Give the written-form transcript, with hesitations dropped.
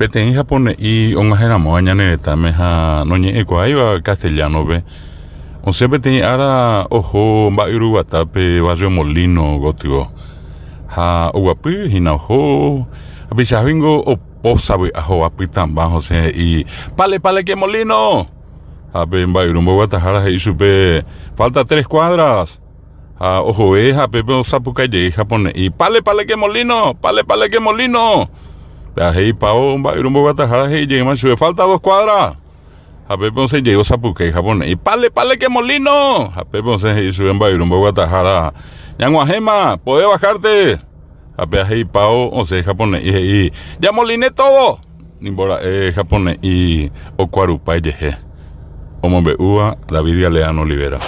Peteĩ japone'i og̃uahẽramóva ñane retãme ha noñe'ẽkuaáiva castellano-pe, osẽ peteĩ ára oho mba'yruguatápe Barrio Molino gotyo ha oguapy hína oho ha peichahávingo opo savy'a hova pytãmba osẽ he'i, Pale, pale que molino! Ha pe mba'yru mboguatahára he'i chupe, Falta tres cuadras! Ha ohove ha pépe osapukái jey japone'i, Pale, pale que molino! Pale, pale que molino! Péva he'i Pao mba'yru mboguatahára he'i jeýma chupe, Falta dos cuadras! Ha pépe osẽ jey osapukái japone'i, Pale, pale que molino! Ha pépe osẽ he'i chupe mba'yru mboguatahára, Ñag̃uahẽma! Podés bajarte! Ha péva he'i Pao osẽ japone'i he'i, Ya moliné todo! Nimbora'e japone'i okuarupa ijehe. Omombe'úva David Galeano Olivera.